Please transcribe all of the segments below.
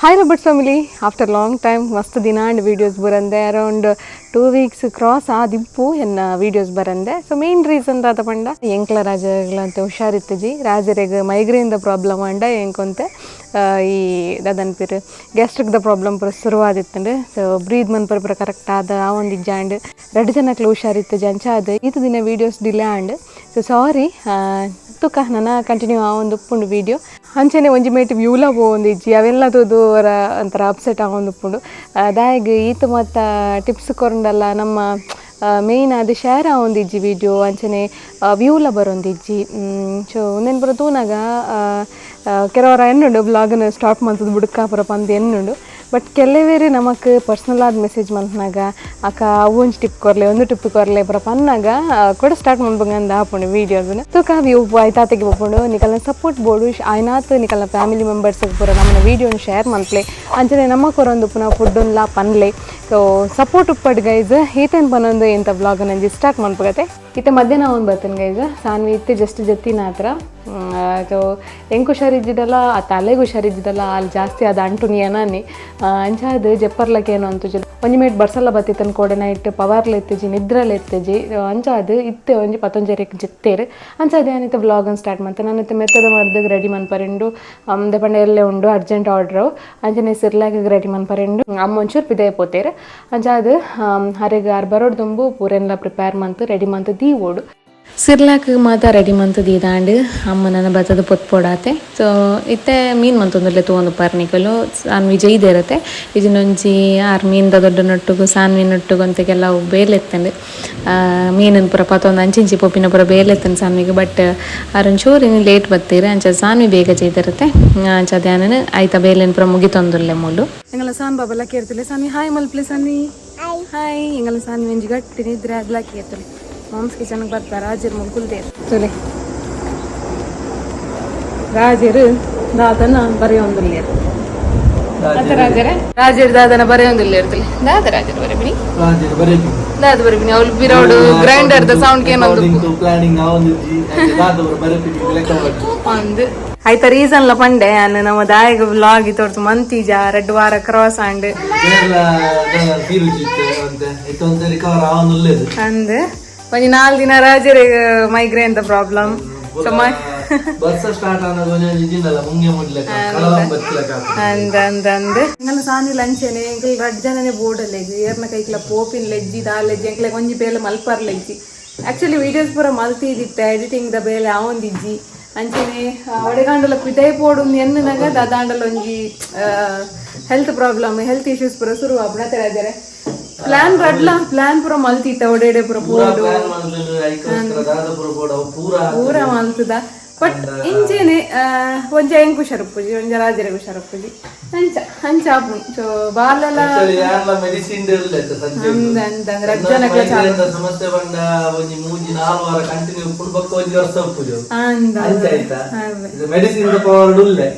Hi Robert family, after long time ಮಸ್ತ್ ದಿನ ಆಂಡ್ videos ಬರಂದೆ around 2 weeks cross ಆದಿಪ್ಪು ಎನ್ನ videos ಬರಂದೆ. ಸೊ ಮೇನ್ ರೀಸನ್ ದಾದ ಪಂಡ ಎಂಕ್ಲ ರಾಜಗ್ಲಂತೆ ಹುಷಾರಿತ್ತಜಿ ರಾಜರೆಗ್ ಮೈಗ್ರೇನ್ ದ ಪ್ರಾಬ್ಲಮ್ ಆಂಡ ಎಂಕೊಂತೆ ಈ ದಾದನ್ಪಿರು ಗ್ಯಾಸ್ಟ್ರಿಕ್ ದ ಪ್ರಾಬ್ಲಮ್ ಪೂರ ಶುರುವಾದಿತ್ತಂಡು. ಸೊ ಬ್ರೀದ್ ಮನ್ಪರ ಪೂರ ಕರೆಕ್ಟ್ ಆದ ಆ ಒಂದು ಇಜ್ಜಾಂಡ್ ರಡ್ಡ್ ಜನಕ್ಲ ಹುಷಾರಿತ್ತಜಿ ಅಂಚ ಆದ್ ಈತ ದಿನ ವೀಡಿಯೋಸ್ ಡಿಲೇ ಆಂಡ್. ಸೊ ಸಾರಿ ತುಕ ನನ ಕಂಟಿನ್ಯೂ ಆವೊಂದು ಉಪ್ಪುಂಡು ವೀಡಿಯೋ. ಅಂಚನೆ ಒಂಜಿ ಮೇಟ್ ವ್ಯೂಲ ಪೋವೊಂದು ಇಜ್ಜಿ ಅವೆಲ್ಲ ತೂದು ಒರ ಒಂಥರ ಅಪ್ಸೆಟ್ ಆವೊಂದು ಉಪ್ಪುಂಡು. ದಾಯೆಗ್ ಈತ ಮತ್ತ ಟಿಪ್ಸ್ ಕೊರಂಡಲ್ಲ ನಮ್ಮ ಮೇಯ್ನ್ ಆದ್ ಶೇರ್ ಆವೊಂದು ಇಜ್ಜಿ ವೀಡಿಯೋ ಅಂಚನೆ ವ್ಯೂಲ ಬರೊಂದಿಜ್ಜಿ. ಸೊ ಉಂದೆನ್ ಪೂರ ತೂನಗ ಕೆಲವರ ಎನ್ನುಂಡು ಬ್ಲಾಗ್ನ ಸ್ಟಾಪ್ ಮಂತುದು ಬುಡ್ಕ ಪೂರ ಪಂದ್ ಎನ್ನುಂಡು. ಬಟ್ ಕೆಲವೇರು ನಮಕ್ ಪರ್ಸನಲ್ ಆದ್ ಮೆಸೇಜ್ ಮಂತ್ನಾಗ ಅಕ್ಕ ಅವು ಒಂಜಿ ಟಿಪ್ ಕೊರ್ಲೆ ಒಂದು ಟಿಪ್ ಕೊರ್ಲೆ ಪೂರ ಪನ್ನಾಗ ಕೂಡ ಸ್ಟಾರ್ಟ್ ಮನ್ಪುಂಗಂದು ಆಪುಂಡು ವೀಡಿಯೋಸ್ನ. ತುಕ ವ್ಯೂ ಆಯ್ತಾತೆಗೆ ಪೋಪುಂಡು ನಿಕಲ್ನ ಸಪೋರ್ಟ್ ಬೋಡು ಆಯ್ನಾತ್ ನಿಕಲ್ನ ಫ್ಯಾಮಿಲಿ ಮೆಂಬರ್ಸ್ ಪೂರ ನಮ್ಮನ ವೀಡಿಯೋನ ಶೇರ್ ಮನ್ಪ್ಲೆ ಅಂಚನೆ ನಮ್ಮ ಕೊರೊಂದು ಪುನಃ ಫುಡ್ಡುನ್ಲಾ ಪನ್ಲೆ. ಸೊ ಸಪೋರ್ಟ್ ಉಪ್ಪಡ್ ಗೈಸ್. ಈತೇನ್ ಪನೊಂದು ಇಂಥ ಬ್ಲಾಗ್ ನಂಜಿ ಸ್ಟಾರ್ಟ್ ಮನ್ಪುಗತೆ. ಇತ್ತೆ ಮಧ್ಯಾಹ್ನ ಅವ್ನು ಬರ್ತೇನೆ ಗೈಸ್. ಸಾನ್ವಿ ಇತ್ತೆ ಜಸ್ಟ್ ಜತ್ತಿನ ಹತ್ರ. ಸೊ ಎಂಕ್ ಹುಷಾರಿದ್ದಿದ್ದಲ್ಲ ಆ ತಲೆಗೆ ಹುಷಾರಿದ್ದಿದ್ದಲ್ಲ ಅಲ್ಲಿ ಜಾಸ್ತಿ ಅದು ಅಂಟು ನೀ ಅಂಚಾದ್ ಜೆಪ್ಪರ್ಲಕ್ಕೆ ಏನು ಅಂತುಜಿ ಒಂಜಿ ಮೇಟ್ ಬರ್ಸಲ್ಲ ಬತ್ತಿತ್ತನ್ ಕೋಡೆ ನೈಟ್ ಪವರ್ಲ ಎತ್ತಿಜಿ ನಿದ್ರಲ ಎತ್ತಿಜಿ ಅಂಚಾದ್ ಇತ್ತೆ ಒಂಜಿ ಪತ್ತೊಂಜೆರೆಕ್ ಜಿತ್ತೇರು ಅಂಚಾದ್ ಏನಿತ್ತೆ ವ್ಲಾಗನ್ನು ಸ್ಟಾರ್ಟ್ ಮಂತೆ. ನಾನು ಇತ್ತೆ ಮೆತ್ತದ ಮರ್ದಗ್ ರೆಡಿ ಮನ್ಪರಿಂಡು ಅಂದೆ ಪಂಡ ಎಲ್ಲೆ ಉಂಡು ಅರ್ಜೆಂಟ್ ಆರ್ಡ್ರು ಅಂಚನೆ ಸಿರ್ಲಾಗ್ ರೆಡಿ ಮನ್ಪರಿಂಡು ಅಮ್ಮ ಒಂಚೂರು ಪಿದಯ ಪೋತೇರು ಅಂಚಾದ್ ಅರೆಗ್ ಆರ್ ಬರೋಡ್ ದುಂಬು ಪೂರೆನ್ಲ ಪ್ರಿಪೇರ್ ಮಂತ್ ರೆಡಿ ಮಂತ್ ದೀ ಓಡು ಸಿರ್ಲಾಕ್ ಮಾತ ರೆಡಿ ಮಂತ್ ದೀದಾಂಡ್ ಅಮ್ಮ ನನ್ನ ಬತ್ತದ ಪೊತ್ಪೊಡಾತೆ. ಸೊ ಇತ್ತೆ ಮೀನು ಮಂತೊಂದುಲ್ಲೆ ತೂವೊಂದು ಪರ್ನಿಕಲು ಸಾನ್ವಿ ಜೈದಿರತ್ತೆ ಇಜಿನೊಂಜಿ ಆರ್ ಮೀನ್ದ ದೊಡ್ಡ ನೊಟ್ಟುಗು ಸಾನ್ವಿ ನೊಟ್ಟುಗು ಅಂತ ಕೆಲವು ಬೇಲೆತ್ತಂಡು ಮೀನನ್ ಪೂರ ಪತ್ತೊಂದು ಅಂಚಿಂಚಿ ಪೊಪ್ಪಿನ ಪೂರ ಬೇಲೆತ್ತಂಡು ಸಾನ್ವಿಗೆ. ಬಟ್ ಆರ್ ಒಂಚೂರು ಇನ್ನು ಲೇಟ್ ಬತ್ತೀರ ಅಂಚ ಸಾನ್ವಿ ಬೇಗ ಜೈದಿರತ್ತೆ ಅಂಚ ಧ್ಯಾನನ ಆಯ್ತಾ ಬೇಲೆನ್ ಪೂರ ಮುಗಿತೊಂದುಲ್ಲೆ ಮೂಲು. ಎಂಗಲ ಸಾನ್ ಬಾಬಾ ಲಕ್ಕಿ ಸಾನ್ವಿ ಹಾಯ್ ಮಲ್ಪ್ಲೆ ಸಾನ್ವಿ ಹಾಯ್. ಎಂಗಲ ಸಾನ್ವಿ ಒಂಜಿ ಗಟ್ಟಿ ನಿದ್ರೆ ಅದು ಲಕ್ಕಿ ಇರ್ತಲೆ ಮಾಮ್ಸ್ ಕಿಚನ್ಗೆ ಬರ್ತಾ ರಾಜರು ಮುಗುಲ್ದೇರು ತುಲೆ ರಾಜರು ದಾದನ ಬರೆಯೊಂದುಲ್ಲೇರು ರಾಜರೇ ರಾಜರು ದಾದನ ಬರೆಯೊಂದುಲ್ಲೇರ್ತಲೆ ದಾದ ರಾಜರು ಬರೆಬಿನಿ ದಾದ ಬರೆಬಿನಿ ಅವ್ಲು ಬಿರೋಡು ಗ್ರೈಂಡರ್ the sound ಏನೊಂದು ಪ್ಲಾನಿಂಗ್ ಒಂದು ಆಯ್ತಾ ರೀಸನ್ ಲ ಪಂಡೆ ಅನ್ನ ನಮ್ಮ ದಾಯಗ ವ್ಲಾಗ್ ತೋರ್ತು ಮಂತಿಜ ರೆಡ್ ವಾರ ಕ್ರಾಸ್ ಆಂಡ್ ಅಂದ್ ಒಂಜಿ 4 ದಿನ ರಾಜರಿಗೆ ಮೈಗ್ರೇನ್ the problem. So ಬರ್ಸ ಸ್ಟಾರ್ಟ್ ಆನಗ ಒಂಜಿ ಜಿನ್ನಲ್ಲ ಮುಂಗೆ ಮುಡ್ಲಕ ಕಳವಂ ಬತ್ತಿಲಕ ಅಂದ್ ಅಂದ್ ಅಂದ್ ಎಂಗಲ ಸಾನಿ ಲಂಚನೆ ಎಂಕಲ್ ರಡ್ಡ್ ಜನನೆ ಬೋರ್ಡಲ್ಲ ಏರ್ನ ಕೈಕ್ಲ ಪೋಪಿನ ಲೆಜ್ಜಿ ದಾ ಲೆಜ್ಜಿ ಎಂಕ್ಲೆ ಒಂಜಿ ಬೇಲೆ ಮಲ್ಪರ್ ಲೆಜ್ಜಿ. ಆಕ್ಚುಲಿ ವೀಡಿಯೋಸ್ ಪೂರ ಮಲ್ತಿದಿತ್ತೆ ಎಡಿಟಿಂಗ್ ದ ಬೇಲೆ ಆವೊಂದಿಜ್ಜಿ ಅಂಚನೆ ಒಡೆಗಾಂಡಲ ಪಿದೈ ಪೋಡು ಎನ್ನನಾಗ ದಾದಾಂಡಲ ಒಂಜಿ ಹೆಲ್ತ್ ಪ್ರಾಬ್ಲಮ್ ಹೆಲ್ತ್ ಇಶ್ಯೂಸ್ ಪೂರ ಶುರು ಆಪುಂಡು. ಅತ್ತೆ ರಾಜರೇ ಪ್ಲಾನ್ ರಡ್ಲ ಪ್ಲಾನ್ ಪೂರ ಮಲ್ತಿತ್ತ ಒಡೆಡೆ ಪೂರ ಪೋಡು ಪ್ಲಾನ್ ಮಲ್ತುಂಡು ಐಕೋಸ್ಕರ ದಾದ ಪೂರ ಬೋಡ ಪೂರ ಪೂರ ಮಲ್ತದ. ಬಟ್ ಇಂಚೆನೆ ಒಂಜ ಎಂಕ್ ಹುಷಾರುಪ್ಪುಜಿ ಒಂಜ ರಾಜರಿಗೆ ಹುಷಾರುಪ್ಪುಜಿ ಅಂಚ ಅಂಚ ಆಪುಂಡು. ಸೊ ಬಾಲೆಲ ಆಕ್ಚುಲಿ ಯಾರ್ಲ ಮೆಡಿಸಿನ್ ಇರ್ಲೆ ಸಂಜೆ ಅಂದ್ ಅಂದ್ ಅಂದ್ ರಡ್ಡ್ ಜನಕ್ಲ ಚಾಲು ಸಮಸ್ಯೆ ಬಂಡ ಒಂಜಿ ಮೂಜಿ 4 ವಾರ ಕಂಟಿನ್ಯೂ ಉಪ್ಪುಂಡು ಬೊಕ್ಕ ಒಂಜಿ ವರ್ಷ ಉಪ್ಪುಜಿ ಅಂದ್ ಅಂಚ ಆಯ್ತಾ ಮೆಡಿಸಿನ್ ಪವರ್ ಉಲ್ಲೆ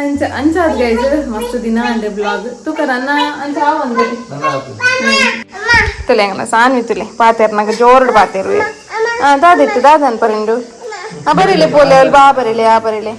ಅಂಚ ಅಂಚ ಆದ್ ಗೈಸ್ ಮಸ್ತ್ ದಿನ ಅಂಡೆ ಬ್ಲಾಗ್ ತೂಕ ನನ್ನ ಅಂಚ ಆವಂದೆ ನನ್ನ ಆಪುಜಿ. ತುಲೆ ಅಂಗಲ ಸಾನ್ವಿ ತುಲೆ ಪಾತೇರ್ ನಂಗೆ ಜೋರ್ಡ್ ಪಾತೇರು ದಾದಿತ್ತು ದಾದನ್ ಪರಿಂಡು ಆ ಬರೀಲೆ ಪೋಲೆ ಅಲ್ಲಿ ಬಾ ಬರೀಲೆ ಆ ಬರೀಲೆ.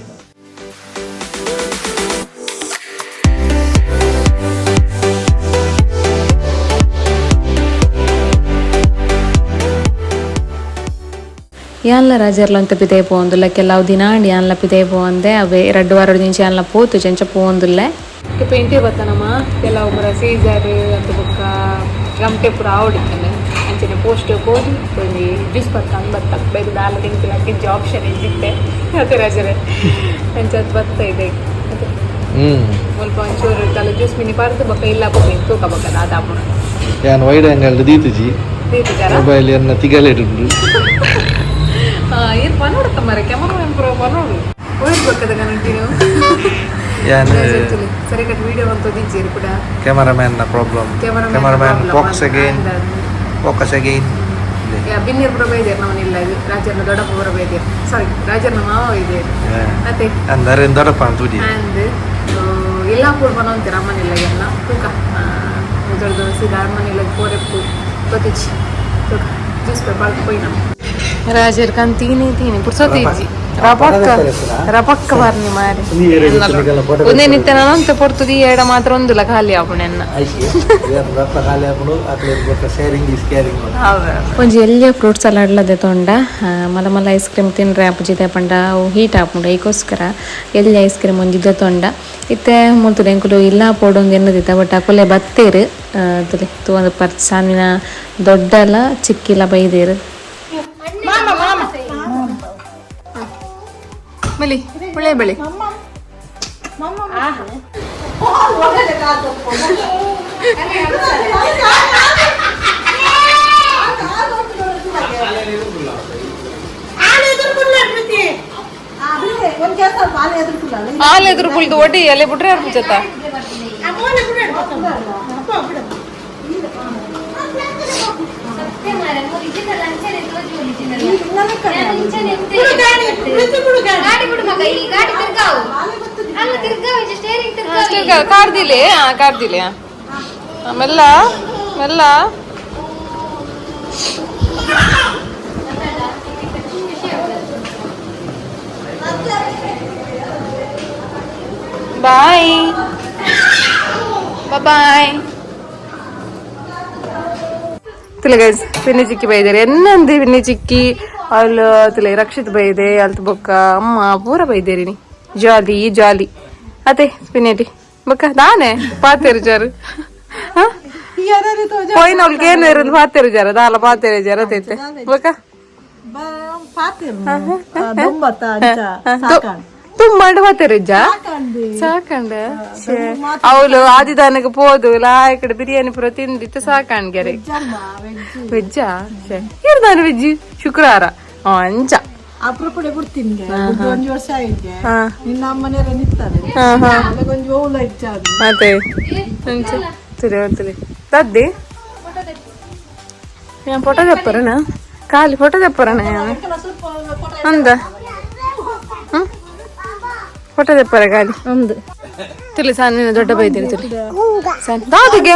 ಯಾನ್ಲ ರಾಜರ್ಲಂತ ಪಿದೆ ಪೋವೊಂದುಲ್ಲ ಕೆಲವು ದಿನ ಅಂಡ್ ಯಾನ್ಲ ಪಿದೆ ಪೋವಂದೆ ಅವೇ ರಡ್ಡ್ ವಾರ ದಿಂಚ ಯಾನ್ಲ ಪೋತು ಚೆಂಚ ಪೋವೊಂದುಲ್ಲೆ. ಪೇಂಟೆ ಬತ್ತನಮ್ಮ ಕೆಲವು ಪೂರ ಸೀಸರ್ ಅಂತ ಬೊಕ್ಕ ಗಮಟೆ ಪೂರ ಆವಡಿತ್ತಂಡೆ ಅಂಚನೆ ಪೋಸ್ಟ್ ಪೋದು ಒಂಜಿ ಜ್ಯೂಸ್ ಬತ್ತ ಅಂದ್ ಬತ್ತ ಬೇರೆ ದಾಲ ತಿಂತಿಲ್ಲ ಕಿಜ್ಜಿ ಆಪ್ಷನ್ ಇಜ್ಜಿತ್ತೆ ಅದೇ ರಾಜರೇ ಅಂಚ ಅದು ಬತ್ತ ಇದೆ ಅದೇ ಮುಲ್ಪ ಒಂಚೂರು ತಲೆ ಜ್ಯೂಸ್ ಮಿನಿ ಪಾರ್ದು ಬೊಕ್ಕ ಇಲ್ಲ ಪೋಪಿನ ತೂಕ ಬೊಕ್ಕ ದಾದ ಆಪುಂಡು. ಯಾನ್ ವೈಡ್ ಆಂಗಲ್ ದೀತುಜಿ ದೀತಿಜಾರ ಮೊಬೈಲ್ ಎನ್ನ ತಿಗಲೆಡುಂಡು. ಇರ್ ಪನೋಡು ತಮ್ಮರೆ ಕ್ಯಾಮರಾಮನ್ ಪೂರ ಪನೋಡು ಒಯ್ದು ಬಕ್ಕದ ಕನಂಟಿನು ಯಾನ್ ಸರಿ ಕಟ್ ವಿಡಿಯೋ ಅಂತ ದಿಜ್ಜೇರು ಕೂಡ ಕ್ಯಾಮರಾಮ್ಯಾನ್ ನ problem. Cameraman focus again focus again. ಬಿನ್ನೀರ್ ಪೂರ ಬೈದೇರು ನಮ್ಮನಿಲ್ಲ ರಾಜರ್ನ ದೊಡ್ಡಪ್ಪ ಪೂರ ಬೈದೇರು ಸಾರಿ ರಾಜರ್ನ ಮಾವ ಬೈದೇರು ಅತ್ತೆ. ಅಂದರೆ ದೊಡ್ಡಪ್ಪ ಅಂತ ತುಡಿ. ಅಂದ್ ಎಲ್ಲ ಕೂಡ ಬನವಂತೀರ ಅಮ್ಮನಿಲ್ಲ ಎಲ್ಲ ತೂಕ ದೊಡ್ಡ ಸೀದಾ ಅಮ್ಮನಿಲ್ಲ ಪೋರೆಪ್ಪು ಗೊತ್ತಿಚ್ಚಿ ತೂಕ ಜ್ಯೂಸ್ ಪೇ ಬಾಳ್ದು ಪೋಯಿ ನಮ್ಮ. ರಾಜರ್ ಕಂತೀನಿ ತೀನಿ ಪುರ್ಸೊತ್ತಿಜ್ಜಿ ರಪಕ್ಕ ರಪಕ್ಕ ಬರ್ನಿ ಮಾರಿ. ಒಂದೇ ನಿತ್ಯ ನಾನು ಪೊರ್ತುದಿ ಎಡ ಮಾತ್ರ ಒಂದುಲ ಖಾಲಿ ಆಪುಣೆನ್ನ. ಒಂಜಿ ಎಲ್ಯ ಫ್ರೂಟ್ ಸಲಾಡ್ಲದೆ ತೊಂಡ ಮಲ್ಲ ಮಲ್ಲ ಐಸ್ ಕ್ರೀಮ್ ತಿನ್ರೆ ಆಪುಜಿದೆ ಪಂಡ ಅವು ಹೀಟ್ ಆಪುಂಡು, ಐಕೋಸ್ಕರ ಎಲ್ಯ ಐಸ್ ಕ್ರೀಮ್ ಒಂಜಿ ದೆತೊಂಡ. ಇತ್ತೆ ಮುಲ್ತುಡು ಎಂಕುಲು ಇಲ್ಲ ಪೋಡೊಂದು ಎನ್ನದಿತ್ತ, ಬಟ್ ಅಕುಲೆ ಬತ್ತೇರು ತುಲೆ ತೂವೊಂದು ಪರ್ ಸಾನಿನ ದೊಡ್ಡಲ ಚಿಕ್ಕಿಲ ಬೈದೇರು. ಮಲಿ ಒಳ್ಳೆ ಬಳಿ. ಹಾಲು ಎದುರು ಕುಳ್ದು ಒಡ್ಡಿ ಎಲೆ ಬಿಟ್ರೆ ಯಾರು ಪೂಜತ್ತ? ಕಾರ್ದಿಲೆ ಕಾರ್ದಿಲೆ ಮೆಲ್ಲ ಮೆಲ್ಲ. ಬಾಯ್ ಬಾಯ್ ತುಲೆ ಗೈಸ್, ಪಿನ್ನಿ ಚಿಕ್ಕಿ ಬೈದಾರೆ ಎನ್ನಂದಿ. ಪಿನ್ನಿ ಚಿಕ್ಕಿ ಅಲ್ಲಿ ತುಲೆ ರಕ್ಷಿತ್ ಬೈದೆ ಅಲ್ತ ಬೊಕ್ಕ ಅಮ್ಮ ಪೂರ ಬೈದೇರಿನಿ. ಜಾಲಿ ಜಾಲಿ ಅದೇ ಪಿನ್ನೇಟಿ ಬೊಕ್ಕ ದಾನೆ ಪಾತೇರು ಜಾರು ಪೋಯಿನ ಅವ್ಳಿಗೆ ಏನು ಇರೋದು ಪಾತೇರು ಜಾರ ದಾಲ ಪಾತೇರು ಜಾರ ತೈತೆ ಬೊಕ್ಕ ತುಂಬ ಪಾತೇರು ಇಜ್ಜ ಸಾಕಂಡ ಅವಳು ಆದಿದಾನಕ್ಕೆ ಪೋದು ಲಾ ಈ ಕಡೆ ಬಿರಿಯಾನಿ ಪೂರ ತಿಂದಿತ್ತು ಸಾಕಂಡ್ಗೆರೆ. ವೆಜ್ಜಾ ಇರ್ದಾನೆ ವೆಜ್ ಶುಕ್ರವಾರ ಅಂಚ. ಅಪ್ರೂಪಡೆ ಬಿಡ್ತೀನಿ, ಒಂಜಿ ವರ್ಷ ಆಯ್ತು ನಿನ್ನ ಅಮ್ಮನೇರ ನಿತ್ತಾರೆ ಒಂಜಿ ಓಲ ಇಚ್ಚಾದು. ಅದೇ ಅಂಚ ತುಲೆ ತುಲೆ ತದ್ದಿ ഞാൻ ಫೋಟೋ ತೆಪ್ಪರಣ ಖಾಲಿ ಫೋಟೋ ತೆಪ್ಪರಣ ಅಂದ ಫೋಟೋ ತೆಪ್ಪರ ಖಾಲಿ ಒಂದು ತುಲಿ ಸಣ್ಣ ದೊಡ್ಡ ಬೈದಿರಿ ತುಲಿ ಸಣ್ಣ ದಾದಿಗೆ.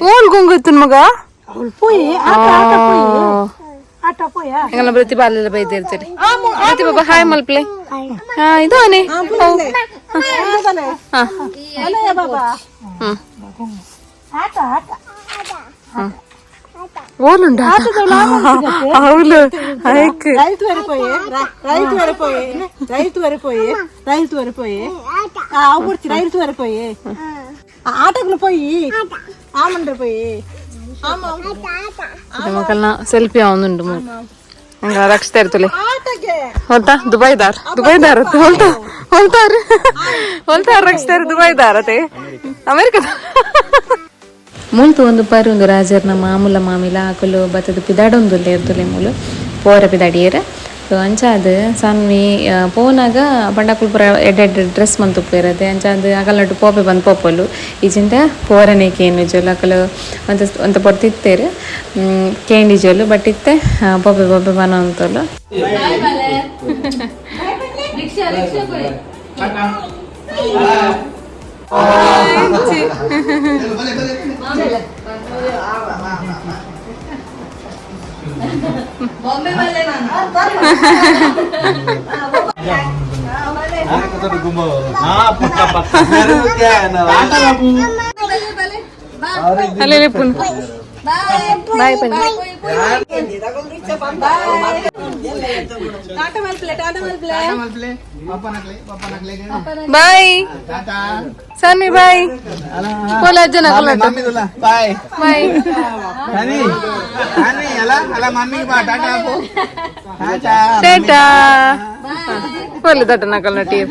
ಓಲ್ ಗುಂಗು ಇತ್ತು ಮಗ. ಎಂಗಲ ಪ್ರತಿಭಾ ಅಲ್ಲೆಲ್ಲ ಬೈದಿರ್ತೀರಿ. ಪ್ರತಿಭಾ ಹಾಯ್ ಮಲ್ಪ್ಲೆ. ಹಾ ಇದಾನೆ. ಓಲುಂಡ అవును. రైతు వరిపోయే రైతు వరిపోయే రైతు వరిపోయే రైతు వరిపోయే అవ్వుర్చి రైతు వరిపోయే ಆಟಗಳು ಪೋಯಿ ಆಮಂಡ್ರೆ ಪೋಯಿ. ಮಕ್ಕಳನ್ನ ಸೆಲ್ಫಿ ಅವನುಂಡು ರಕ್ಷಿತ ಇರ್ತಲೆ ಹೊಲ್ತಾ ದುಬೈದಾರ್ ದುಬೈದಾರ್ ಹೊಲ್ತಾ ಹೊಲ್ತಾರ ಹೊಲ್ತಾರ ರಕ್ಷಿತಾರ ದುಬೈದಾರ್ ಅತೆ ಅಮೆರಿಕದ. ಮುಲ್ತು ಒಂದು ಪರ್ ಒಂದು ರಾಜರ್ನ ಮಾಮೂಲ ಮಾಮಿಲ ಅಕುಲು ಬತ್ತದ ಪಿದಾಡೊಂದುಲ್ಲೆ ಇರ್ತುಲೆ ಮೂಲು ಪೋರ ಪಿದಾಡಿಯರ್. ಸೊ ಅಂಚಾದ್ ಸನ್ವಿ ಪೋನಾಗ ಪಂಡ ಅಕುಲು ಪೂರ ಎಡ್ಡೆ ಎಡ್ಡೆ ಡ್ರೆಸ್ ಮಂತುಪ್ಪುವೆರ್ ಅಂಚಾದ್ ಅಕಲ್ನೊಟ್ಟು ಪೋಪೆ ಬಂದು ಪೋಪೊಲು ಇಜಿಂಡ ಪೋರನೆ ಕೇನುಜೊಲು. ಅಕುಲು ಒಂತೆ ಒಂತೆ ಪೊರ್ತು ಇತ್ತೆರ್ ಕೇಂಡಿಜೊಲು, ಬಟ್ ಇತ್ತೆ ಪೋಪೆ ಪೋಪೆ ಪನೊಂತೊಲು. ಅಲ್ಲೆಲ್ಲ ಬಾಯ್ ಬನ್ನಿ. ಬಾಯ್ ಸನ್ನಿ ಬಾಯ್ ಪೋಲ ಅಜ್ಜನ. Boy boy. ಟಾಟಾ ಪೋಲೆ ದಟ್ಟ ನಕಲ್ ಟೀರ್.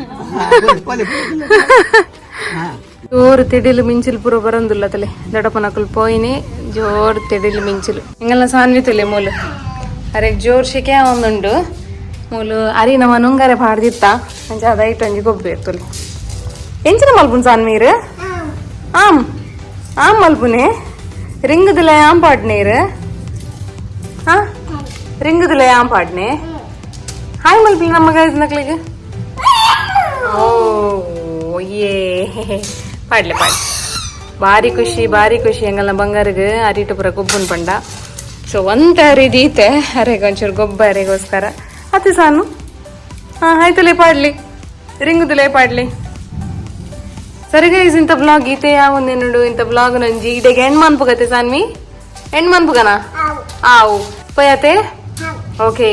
ಜೋರು ತಿಡಿಲು ಮಿಂಚಿಲು ಪೂರ ಬರಂದುಲ್ಲ ತಲೆ ದಡಪನಕುಲು ಪೋಯಿನಿ ಜೋರು ತಿಡಿಲು ಮಿಂಚಿಲು ಹಿಂಗೆಲ್ಲ ಸಾನ್ವಿ ತುಲೆ ಮೂಲು ಅರೆ ಜೋರು ಶೆಕೆ ಒಂದುಂಡು ಮೂಲು ಅರಿ ನಮ್ಮ ನುಂಗರೆ ಪಾಡ್ದಿತ್ತ ಅಂಚ ಅದೈಟ್ ಒಂಜಿ ಗೊಬ್ಬು ತುಲೆ. ಎಂಚಿನ ಮಲ್ಪುನ್ ಸಾನ್ಮೀರು? ಆಮ್ ಆಮ್ ಮಲ್ಪುನೆ ರಿಂಗುದಿಲ್ಲ ಆಮ್ ಪಾಡ್ನೇರು. ಹಾ ರಿಂಗುದಿಲ್ಲ ಆಮ್ ಪಾಡ್ನೆ. ಹಾಯ್ ಮಲ್ಪಿ ನಮ್ಮ ಗೈಸ್ ನಕ್ಲಿಗೆ. ಓ ಏ ಪಾಡ್ಲೆ ಪಾಡ್ಲೆ. ಬಾರಿ ಖುಷಿ, ಬಾರಿ ಖುಷಿ. ಎಂಗಲ್ನ ಬಂಗಾರಿಗೆ ಅರಿಟು ಪೂರ ಗೊಬ್ಬುನ್ ಪಂಡ. ಸೊ ಒಂತ ಅರಿ ದೀತೆ ಅರೆಗೆ ಒಂಚೂರು ಗೊಬ್ಬ ಅರೆಗೋಸ್ಕರ ಅತಿ ಸಾನು. ಹಾಂ, ಆಯ್ತಲೇ ಪಾಡ್ಲಿ, ರಿಂಗುದುಲೇ ಪಾಡ್ಲಿ. ಸರಿ ಗೈಸ್, ಇಂಥ ಬ್ಲಾಗ್ ಗೀತೆ ಯಾವೊಂದೇನುಡು. ಇಂಥ ಬ್ಲಾಗ್ ನಂಜಿ ಇಡೆಗೆ ಹೆಣ್ ಮನ್ಪುಗತೆ ಸಾನ್ವಿ, ಹೆಣ್ ಮನ್ಪುಗನ ಆವು ಪೋಯತೆ. ಓಕೆ,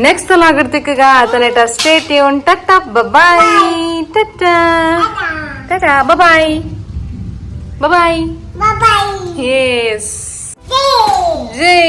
ನೆಕ್ಸ್ಟ್ ವ್ಲಾಗ್ ತಿಕ್ಕಗ ಆತನೇಟ stay tune. Tata, bye, tata, tata, bye bye. Yes, ಜೈ.